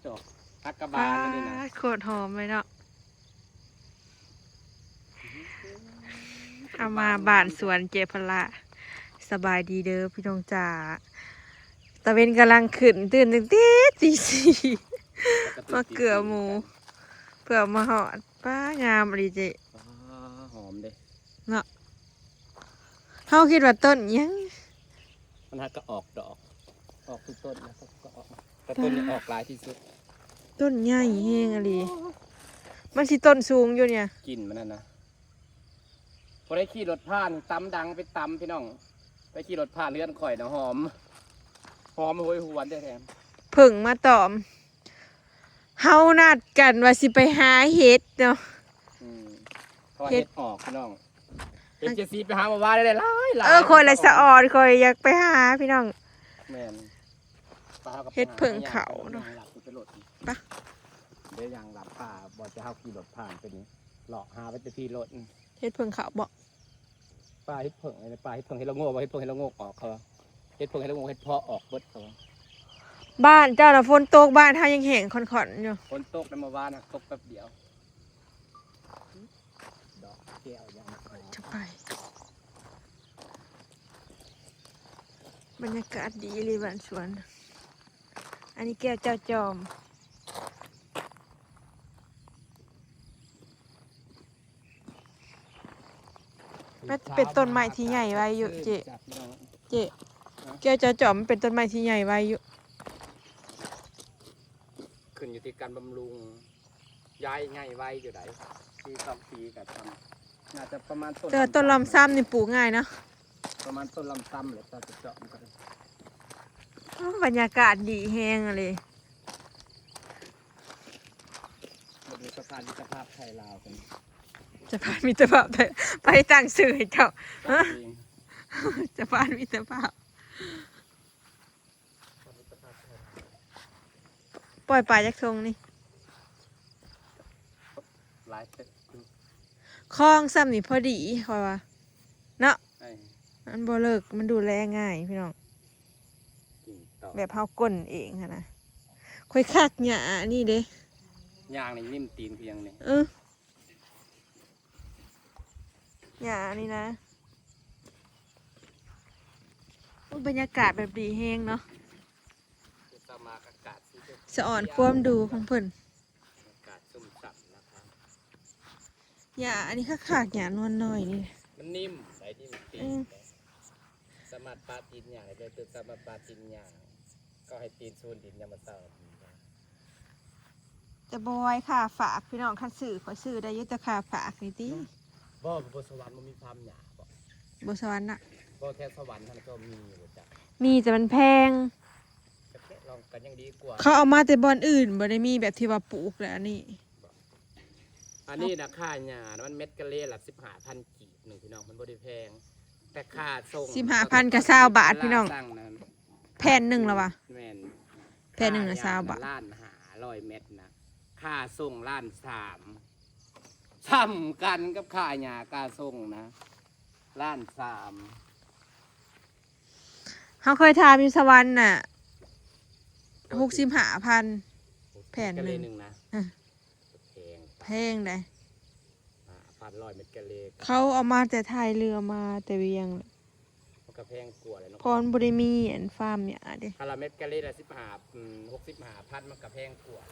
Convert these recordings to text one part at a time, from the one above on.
ດອກ ຮັກກະບານ ປາດ ອັນນີ້ນະ ໂຄດຫອມເລີຍເນາະ. ເຮົາມາບ້ານສວນເຈພະລະ. ສະບາຍດີເດີພີ່ນ້ອງຈ້າ. ຕາເວັນກຳລັງຂຶ້ນ, ຕື່ນຕັ້ງແຕ່ຕີສີ່ ມາເກືອໝູ່ ເພື່ອມາຮອດ. ປ້າ ງາມອີ່ຫຼີເຈ. ປ້າ ຫອມເດ້ ເນາະ. ເຮົາຄິດວ່າຕົ້ນຫຍັງ? ມັນຫາກະອອກດອກ ອອກທຸກຕົ້ນນະ ກໍອອກ ແຕ່ຕົ້ນນີ້ອອກຫຼາຍທີ່ສຸດ. ຕົ້ນໃຫຍ່ແຮງອີ່ຫຼີ. ມັນຊິຕົ້ນສູງຢູ່ນີ້. ກິ່ນມັນນັ້ນນະ ພໍໄດ້ຂີ່ລົດຜ່ານ ຕຳດັງໄປຕຳ ພີ່ນ້ອງ ໄປຂີ່ລົດຜ່ານເຮືອນຂ້ອຍນະ ຫອມ ຫອມໂຫຍຫວນແທ້ໆ. ເຜິ້ງມາຕອມ. ເຮົານັດກັນວ່າຊິໄປຫາເຫັດເນາະ. ອືມ ເພາະວ່າເຫັດ ເຫັດອອກພີ່ນ້ອງ. ເຫັດເຈຊີໄປຫາເມື່ອວານໄດ້ຫຼາຍໆ. ເອີ ຂ້ອຍລະສະອອນ ຂ້ອຍຢາກໄປຫາພີ່ນ້ອງ. ແມ່ນ ເຫັດເຜິ້ງເຂົາເນາະ. ໄປ ເດີ ຍ່າງລັດປ່າ ບໍ່ຈະເຮົາຂີ່ລົດຜ່ານໄປນີ້ ເລາະຫາໄປແຕ່ທີ່ລົດ. ເຫັດເຜິ້ງເຂົາບໍ? ປ່າເຫັດເຜິ້ງ ປ່າເຫັດເຜິ້ງເຫັດລະໂງກ ເຫັດເຜິ້ງເຫັດລະໂງກອອກ ເຂົາວ່າ ເຫັດເຜິ້ງເຫັດລະໂງກ ເຫັດເຜາະອອກເບິດ ເຂົາວ່າ. ບ້ານເຈົ້ານະຝົນຕົກ ບ້ານເຮົາຍັງແຫ້ງຂອນໆຢູ່. ຝົນຕົກນະ ເມື່ອວານນະ ຕົກແປັບດຽວ. ດອກແກ້ວຍັງ ຈະໄປ ບັນຍາກາດດີອີ່ຫຼີບ້ານສວນ. ອັນນີ້ແກ້ວເຈົ້າຈອມ. ມັນເປັນຕົ້ນໄມ້ທີ່ໃຫຍ່ໄວຢູ່ເຈ. ເຈ ແກ້ວເຈົ້າຈອມມັນເປັນຕົ້ນໄມ້ທີ່ໃຫຍ່ໄວຢູ່. ຂຶ້ນຢູ່ທີ່ການບຳລຸງ ຍ້າຍໃຫຍ່ໄວຢູ່ໃດ໋ ປີສອງປີກໍຊ່ຳ ໜ້າຈະປະມານຕົ້ນ ແຕ່ວ່າຕົ້ນລຳຊຳນີ້ປູກງ່າຍເນາະ. ປະມານຕົ້ນລຳຊຳແຫຼະ ເຈົ້າຈະເຈາະມັນກໍໄດ້. ໂອ້ ບັນຍາກາດດີແຮງເລີຍ. ມາດູສະພານມິດຕະພາບໄທລາວກັນ. ສະພານມິດຕະພາບໄທ ໃຜຕັ້ງຊື່ໃຫ້ເຈົ້າ? ຕັ້ງເອງ. ສະພານມິດຕະພາບ. ປ່ອຍປາຈັກຖົງນີ້? ຫຼາຍເຕີບ. ຄອງຊ່ຳນີ້ພໍດີຂ້ອຍວ່າເນາະ. ເອີ ມັນບໍ່ເລິກ ມັນດູແລງ່າຍພີ່ນ້ອງ. ແບບເຮົາກົ້ນເອງຫັ້ນນະ. ຂ້ອຍຄັກຫຍ້ານີ້ເດ້ ຍ່າງນີ້ນິ້ມຕີນຄືຫຍັງນີ້. ເອີ ຫຍ້ານີ້ນະ. ໂອ້ ບັນຍາກາດແບບດີແຮງເນາະ. ສະອອນຄວາມດູຂອງເພິ່ນ. ອາກາດຊຸ່ມຊ່ຳນະຄະ. ຫຍ້າອັນນີ້ຄັກໆ ຫຍ້ານວນນ້ອຍນີ້ ມັນນິ້ມໄດ໋ ນິ້ມຕີນ. ເອີ ສາມາດປະຕີນຍ່າງໄດ້ເລີຍ ສາມາດປະຕີນຍ່າງ ກໍໃຫ້ຕີນຊູນດິນຍາມມື້ເຊົ້າ. ແຕ່ບໍ່ໄຫວຄ່າຝາກພີ່ນ້ອງ ຄັນຊື້ຂ້ອຍຊື້ໄດ້ຢູ່ ແຕ່ຄ່າຝາກນີ້ຕິ. ບໍ່ ບໍ່ ສະຫວັນບໍ່ມີຟາມຫຍ້າບໍ? ບໍ່ ສະຫວັນນະ. ບໍ່ ແຖວສະຫວັນຫັ້ນກໍມີຢູ່ ບໍ່ຈັກ. ມີ ແຕ່ມັນແພງ. ແຕ່ລອງກັນຍັງດີກວ່າ ເຂົາເອົາມາແຕ່ບ່ອນອື່ນ ບໍ່ໄດ້ມີແບບທີ່ວ່າປູກແລ້ວອັນນີ້. ອັນນີ້ນະ ຄ່າຫຍ້ານະ ມັນເມັດກະເລລະສິບຫ້າພັນກີບໜຶ່ງ ພີ່ນ້ອງ ມັນບໍ່ໄດ້ແພງ ແຕ່ຄ່າສົ່ງ ສິບຫ້າພັນ ກໍຊາວບາດ ພີ່ນ້ອງ. ແຜ່ນໜຶ່ງລະວະ? ແມ່ນ ແຜ່ນໜຶ່ງນະ ຊາວບາດ ລ້ານຫ້າຮ້ອຍເມັດນະ ຄ່າສົ່ງລ້ານສາມ ສ່ຳກັນກັບຄ່າຫຍ້າ ຄ່າສົ່ງນະ ລ້ານສາມ. ເຮົາເຄີຍຖາມຢູ່ສະຫວັນນະ ຫົກສິບຫ້າພັນ ແຜ່ນໜຶ່ງນະ. ເອີ ແພງ ແພງໃດ໋. ຫ້າພັນຮ້ອຍເມັດກະເລ ເຂົາເອົາມາແຕ່ໄທ ຫຼືເອົາມາແຕ່ວຽງ? ມັນກະແພງກວ່າແຫຼະເນາະ ເພາະມັນບໍ່ໄດ້ມີອັນຟາມຫຍ້າເດ້. ຄັນລະເມັດກະເລລະສິບຫ້າ ອືມ ຫົກສິບຫ້າພັນ ມັນກະແພງກວ່າ.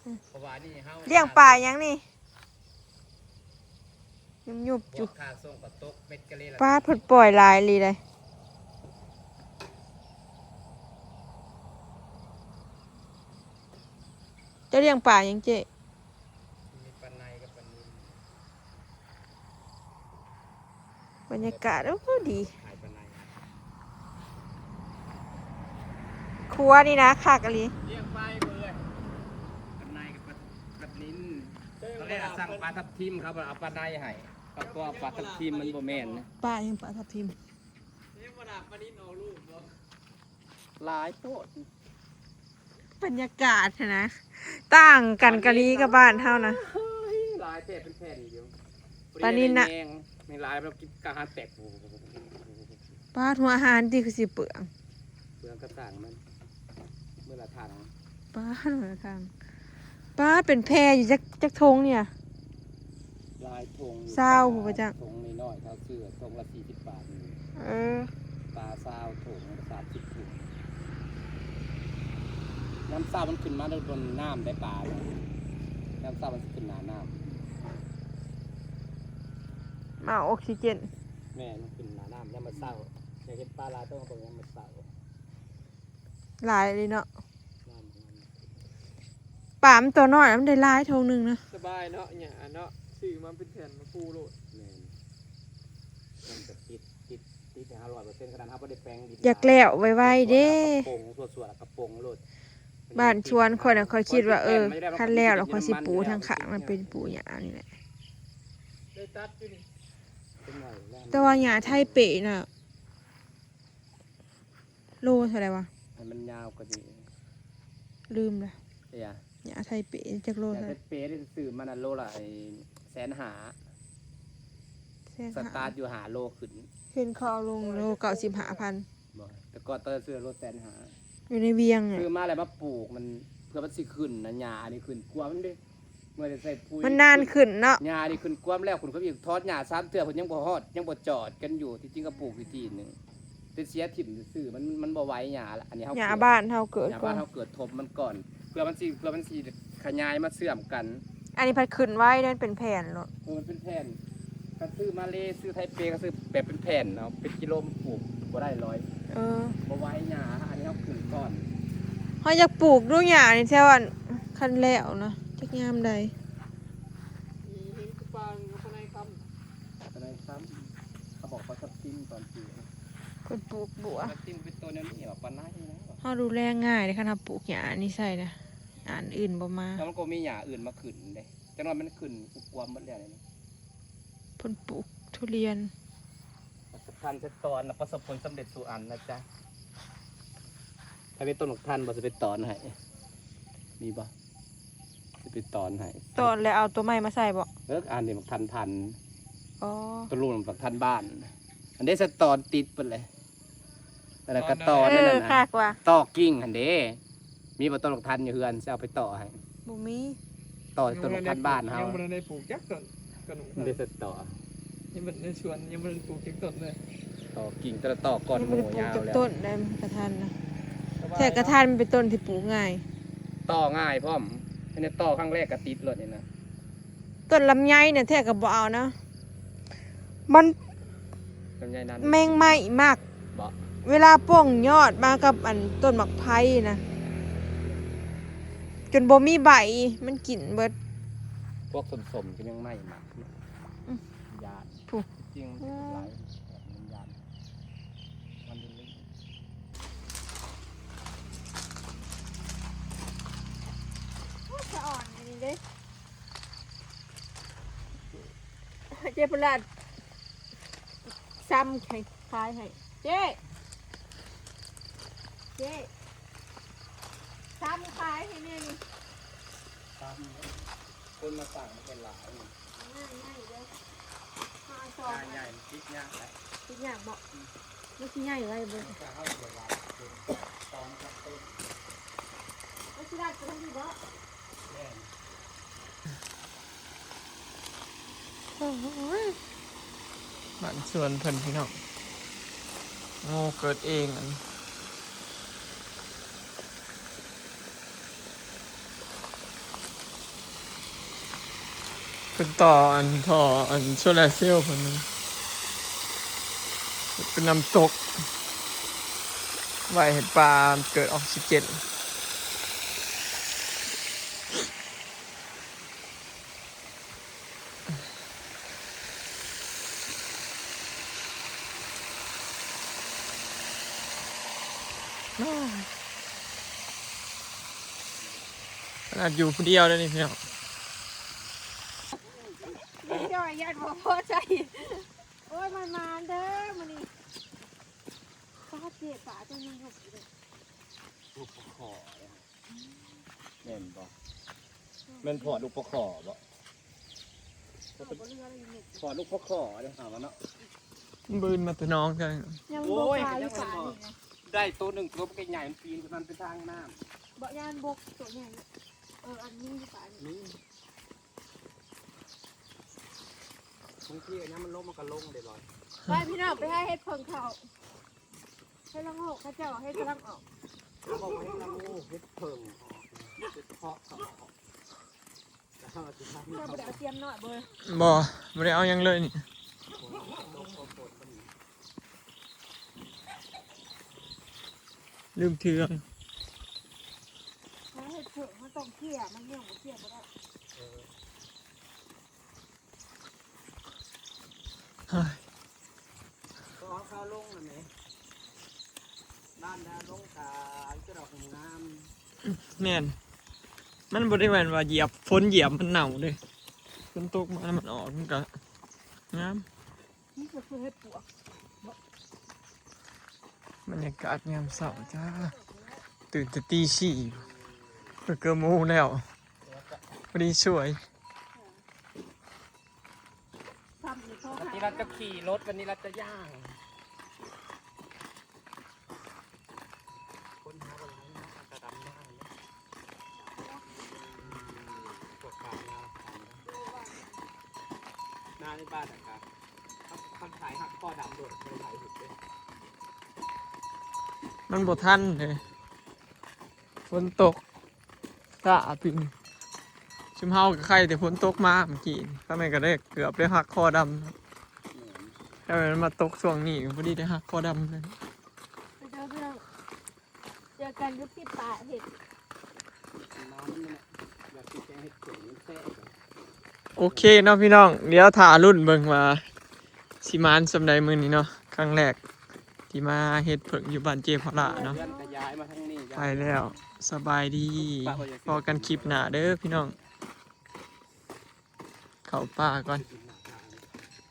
ອືມ ເພາະວ່ານີ້ເຮົາລ້ຽງປາຫຍັງນີ້? ຍຸບໆຢູ່. ຄ່າສົ່ງກໍຕົກເມັດກະເລລະ ປາດ ເພິ່ນປ່ອຍຫຼາຍອີ່ຫຼີໃດ໋. ເຈົ້າລ້ຽງປາຫຍັງເຈ້? ມີປາໄນກັບປານິນ. ບັນຍາກາດ ໂອ້ ດີ. ຂາຍປາໄນ. ຄົວນີ້ນະ ຄັກອີ່ຫຼີ. ລ້ຽງປາເບີດ ປາໄນກັບປາ ປານິນ. ຕອນແລກສັ່ງປາທັບທິມ ເຂົາບໍ່ເອົາປາໄນໃຫ້ ເຂົາກໍເອົາປາທັບທິມ ມັນບໍ່ແມ່ນນະ. ປາຫຍັງ? ປາທັບທິມ. ຫຼາຍໂພດ. ບັນຍາກາດຫັ້ນນະ ຕ່າງກັນກະລີກັບບ້ານເຮົານະ. ຫຼາຍແຜ່ນ ເປັນແຜ່ນຢູ່. ປານິນນະ ແມງ ແມງຫຼາຍ ມັນກິນກະຫານແຕກ. ປາດ ຫົວອາຫານຕິ ຄືຊິເປືອງ. ເປືອງກະສັງມັນ ມື້ລະຖັງ. ປາດ ເບິ່ງທາງ ປາດ ເປັນແພຢູ່ ຈັກ ຈັກຖົງນີ້ນະ? ຫຼາຍຖົງຢູ່ ຊາວ ປາ ຜູ້ ບໍ່ຈັກ ຖົງນ້ອຍໆ ເຂົາຊື້ຖົງລະສີ່ສິບບາດນີ້ ເອີ ປາຊາວຖົງ ສາມສິບຖົງ ຍາມເຊົ້າມັນຂຶ້ນມາໂດນນ້ຳໄດ໋ປາ ຍາມເຊົ້າມັນຊິຂຶ້ນໜ້ານ້ຳ ມາເອົາອົກຊີເຈນ ແມ່ນ ມັນຂຶ້ນໜ້ານ້ຳຍາມມື້ເຊົ້າ ຢາກເຫັນປາຫຼາຍຕ້ອງເບິ່ງຍາມມື້ເຊົ້າ. ຫຼາຍເລີຍເນາະ ປາມັນຕົວນ້ອຍ ມັນໄດ້ຫຼາຍຖົງໜຶ່ງນະ ສະບາຍເນາະ ຫຍ້າເນາະ ຊື້ມາເປັນແຜ່ນມາປູໂລດ ແມ່ນ ມັນກະຕິດ ຕິດ ຕິດໃຫ້ເຮົາຮ້ອຍເປີເຊັນ ຂະໜາດເຮົາບໍ່ໄດ້ແປງດິນ ຢາກແລ້ວໄວໆເດ້ ກະປົງ ສວດໆ ແລ້ວກະປົງໂລດ ບ້ານສວນຂ້ອຍນະ ຂ້ອຍຄິດວ່າ ເອີ ຄັນແລ້ວແລ້ວຂ້ອຍຊິປູທາງຂ້າງ ມັນເປັນປູຫຍ້ານີ້ແຫຼະ ໄດ້ຕັດຢູ່ນີ້ ແຕ່ວ່າຫຍ້າໄທເປນະ ໂລເທົ່າໃດວະ? ໃຫ້ມັນຍາວກວ່ານີ້ ລືມລະ ເອີ ຫຍ້າໄທເປຈັກໂລເທົ່າໃດ? ຫຍ້າໄທເປນີ້ຊື້ມານະ ໂລລະ ໄອ້ ແສນຫ້າ ແສນຫ້າ ສະຕາດຢູ່ຫ້າໂລຂຶ້ນ ເຫັນເຂົາເອົາລົງໂລເກົ້າສິບຫ້າພັນ ບໍ່ ແຕ່ກ່ອນຕອນຊື້ໂລແສນຫ້າ ຢູ່ໃນວຽງ ຊື້ມາແລ້ວມາປູກມັນ ເພື່ອມັນຊິຂຶ້ນນະ ຫຍ້າອັນນີ້ຂຶ້ນກວ່າມັນເດ້ ເມື່ອໄດ້ໃສ່ປຸ໋ຍ ມັນນານຂຶ້ນເນາະ ຫຍ້ານີ້ຂຶ້ນກວ່າມແລ້ວ ຄຸນເຂົາອີກ ຖອນຫຍ້າສາມເທື່ອ ເພິ່ນຍັງບໍ່ຮອດ ຍັງບໍ່ຈອດກັນຢູ່ ທີ່ຈິງກໍປູກຢູ່ທີ່ໜຶ່ງ ແຕ່ເສຍຖິ້ມຊື່ໆ ມັນ ມັນບໍ່ໄຫວຫຍ້າລະ ອັນນີ້ເຮົາ ຫຍ້າບ້ານເຮົາເກີດ ຫຍ້າບ້ານເຮົາເກີດທົບມັນກ່ອນ ເພື່ອມັນຊິ ເພື່ອມັນຊິຂະຫຍາຍມາເຊື່ອມກັນ ອັນນີ້ພັດຂຶ້ນໄວເດ້ ມັນເປັນແຜ່ນໂລດ ເອີ ມັນເປັນແຜ່ນ ຄັນຊື້ມາເລ ຊື້ໄທເປ ກໍຊື້ແບບເປັນແຜ່ນເອົາ ເປັນກິໂລມັນປູກບໍ່ໄດ້ລອຍ ເອີ ບໍ່ໄຫວຫຍ້າ ອັນນີ້ເຮົາຂຶ້ນກ່ອນ ເຮົາຢາກປູກດູຫຍ້ານີ້ແຖວອັນ ຄັນແລ້ວນະ ຈັກຍາມໃດ ເຫັນຄືປາຢູ່ປານໃນຄຳ ປານໃນຄຳ ເຂົາບອກປາທັບທິມຕອນປູກ ເພິ່ນປູກບົວ ປາທັບທິມເປັນໂຕແນວນີ້ຫວາ ປານໃນນະ ເຮົາດູແລງ່າຍເດ້ ຄັນເຮົາປູກຫຍ້ານີ້ໃສ່ນະ ອັນອື່ນບໍ່ມາ ແລ້ວມັນກໍມີຫຍ້າອື່ນມາຂຶ້ນເດ້ ຈັກໜ້ອຍມັນຂຶ້ນກວມໝົດແລ້ວນີ້ນະ ເພິ່ນປູກທຸລຽນ ປະສົບພັນເສດຕອນນະ ປະສົບຜົນສຳເລັດສູ່ອັນນະຈ໊ະ ຖ້າມີຕົ້ນບັກທັນບໍ່ ຊິໄປຕອນໃຫ້ ມີບໍ່ ຊິໄປຕອນໃຫ້ ຕອນແລ້ວເອົາຕົວໃໝ່ມາໃສ່ບໍ່ ເອີ ອັນນີ້ບັກທັນພັນ ອໍ ຕົວລູກບັກທັນບ້ານ ອັນເດ້ ສະຕອນຕິດເບິດເລີຍ ອັນນັ້ນກະຕອນ ເອີ ນັ້ນນະ ຄັກວ່າ ຕໍກິ່ງຫັ້ນເດ້ ມີບໍ່ຕົ້ນບັກທັນຢູ່ເຮືອນ ຊິເອົາໄປຕໍ່ໃຫ້ ບໍ່ມີ ຕໍ່ຕົ້ນບັກທັນບ້ານເຮົາ ຍັງບໍ່ທັນໄດ້ປູກຈັກຕົ້ນ ກະໜຸ່ມ ໄດ້ສະຕໍ ຍັງບໍ່ ໃນສວນຍັງບໍ່ທັນປູກຈັກຕົ້ນເລີຍ ຕໍກິ່ງແຕ່ລະຕໍກ້ອນໝູຍາວແລ້ວ ຍັງບໍ່ໄດ້ປູກຈັກຕົ້ນໃດ ກະທັນນະ ແຕ່ວ່າ ແທ້ກະທັນມັນເປັນຕົ້ນທີ່ປູກງ່າຍ ຕໍ່ງ່າຍພ້ອມ ອັນນີ້ຕໍ່ຄັ້ງແລກກະຕິດໂລດນີ້ນະ ຕົ້ນລຳໄຍນະ ແທ້ກໍບໍ່ເອົານະ ມັນ ລຳໄຍນັ້ນ ແມງໄມ້ມັກ ບໍ່ ເວລາປົ່ງຍອດມາກັບອັນຕົ້ນໝາກໄຜ່ນະ ຈົນບໍ່ມີໃບ ມັນກິນເບິດ ພວກສົ້ມໆ ກໍແມງໄມ້ມັກ ອືມ ຢ້ານ ຜູ້ ຈິງ ອືມ ມັນຊິເປັນຫຼາຍ ມັນຢ້ານ ມັນເປັນລິງ ໂອ້ຍ ສະອ່ອນອັນນີ້ເດ້. ເຈ້ ພຸ້ນລະ ຊ້ຳໃຫ້ ຂາຍໃຫ້ ເຈ້ ເຈ້ ຊ້ຳຂາຍໃຫ້ແດ່ນີ້ ຊ້ຳ ຄົນມາສັ່ງມັນກໍຫຼາຍນີ້ ງ່າຍໆເດີ ຫາຊອງ ງ່າຍໆ ມັນຕິດຍາກຫຼາຍ ຕິດຍາກບໍ່? ອືມ ມັນຊິໃຫຍ່ໄວບໍ່? ມັນຈະເຮົາເວລາເປັນຕອນກັບຕົ້ນ ມັນຊິລາດໄປທາງນີ້ບໍ່? ແມ່ນ ໂອ້ຍ ບ້ານສວນເພິ່ນພີ່ນ້ອງ ໂມເກີດເອງ ອັນ ເພິ່ນຕໍ່ອັນທໍ່ອັນໂຊລາເຊວເພິ່ນ ເປັນນ້ຳຕົກ ໄວ້ໃຫ້ປາເກີດອອກຊີເຈນ. ຂະໜາດຢູ່ຜູ້ດຽວເດ້ນີ້ພີ່ນ້ອງ ແມ່ຈ່ອຍຢ້ານບໍ່ພໍໃຈ ໂອ້ຍ ມັນມາເດີມື້ນີ້ ປາເຈ້ ປາຕົວໃຫຍ່ ລູກປາຄໍ່ເດ້ ແມ່ນບໍ່? ແມ່ນພໍດລູກປາຄໍ່ບໍ່? ພໍດລູກປາຄໍ່ເດ້ ເຮົາວ່າເນາະ ບືນມາແຕ່ໜອງ ຍັງບໍ່ ໂອ້ຍ ຄາຍ ຍັງບໍ່ ຄາຍ ໄດ້ໂຕໜຶ່ງ ໂຕບັກໃຫຍ່ ມັນປີນຂຶ້ນ ມັນໄປທາງນ້ຳ ບໍ່ ຍານບົກໂຕໃຫຍ່. ເອີ ອັນນີ້ຢູ່ປານີ້ ນີ້ ບາງທີອັນນີ້ມັນລົງ ມັນກໍລົງເດ້ບໍ່. ໄປພີ່ນ້ອງ ໄປຫາເຫັດເຜິ້ງເຂົາ ເຫັດລະໂງກ ເຂົາເຈົ້າເຫັດກຳລັງອອກ. ເຂົາບອກວ່າເຫັດລະໂງກ ເຫັດເຜິ້ງອອກ ເຫັດເຜາະເຂົາອອກ. ເຈົ້າບໍ່ໄດ້ເອົາຕຽມນ້ອຍບໍ່? ບໍ່ ບໍ່ໄດ້ເອົາຫຍັງເລີຍນີ້ ລືມຖື. ເຮັດເຖິງ ເຮົາຕ້ອງເຄຍ ມັນຍັງບໍ່ເຄຍບໍ່ໄດ້. ເອີ ເຮີ້ຍ ກໍເອົາເຂົາລົງນັ້ນແຫຼະ ບ້ານດາລົງກະຈະດອກງາມ. ແມ່ນ ມັນບໍ່ໄດ້ແມ່ນວ່າຢຽບ ຝົນຢຽບມັນເນົ່າເດ້ ຝົນຕົກມາແລ້ວມັນອອກ ມັນກະງາມ. ນີ້ກໍຄືເຫັດປວກ. ບັນຍາກາດຍາມເຊົ້າຈ້າ ຕື່ນແຕ່ຕີສີ່ ເກືອບໂມງແລ້ວ ພໍດີຊ່ວຍ. ຊ້ຳອີກ ວັນນີ້ເຮົາຈະຂີ່ລົດ ວັນນີ້ເຮົາຈະຍ່າງ. ຄົ້ນຫາບໍ່ຫຼາຍເນາະ ກະດຳນາເນາະ ພວກປາງາມ ນາໃນບ້ານອາກາດ ຄັນ ຄັນຖ່າຍຮັກຄໍດຳໂດດ ບໍ່ໄດ້ຖ່າຍຮູບເດ້ ມັນບໍ່ທັນເດ້ ຝົນຕົກ ຖ້າປີນີ້ ຊຸມເຮົາກໍໄຄແຕ່ຝົນຕົກມາເມື່ອກີ້ ຖ້າແມ່ນກໍໄດ້ເກືອບໄດ້ຮັກຄໍດຳ. ຖ້າແມ່ນມາຕົກຊ່ວງນີ້ ພໍດີໄດ້ຮັກຄໍດຳເລີຍ. ໄປເດີພີ່ນ້ອງ ເຈີກັນຢູ່ທີ່ປ່າເຫັດ. ໂອເຄເນາະພີ່ນ້ອງ ດຽວຖ້າລຸ້ນເບິ່ງວ່າຊິໝານສ່ຳໃດມື້ນີ້ເນາະ ຄັ້ງແລກ ທີ່ມາເຮັດເຜິ້ງຢູ່ບ້ານເຈ້ພາລາເນາະ. ໄປແລ້ວ ສະບາຍດີ ພໍ້ກັນຄລິບໜ້າເດີພີ່ນ້ອງ ເຂົ້າປ່າກ່ອນ.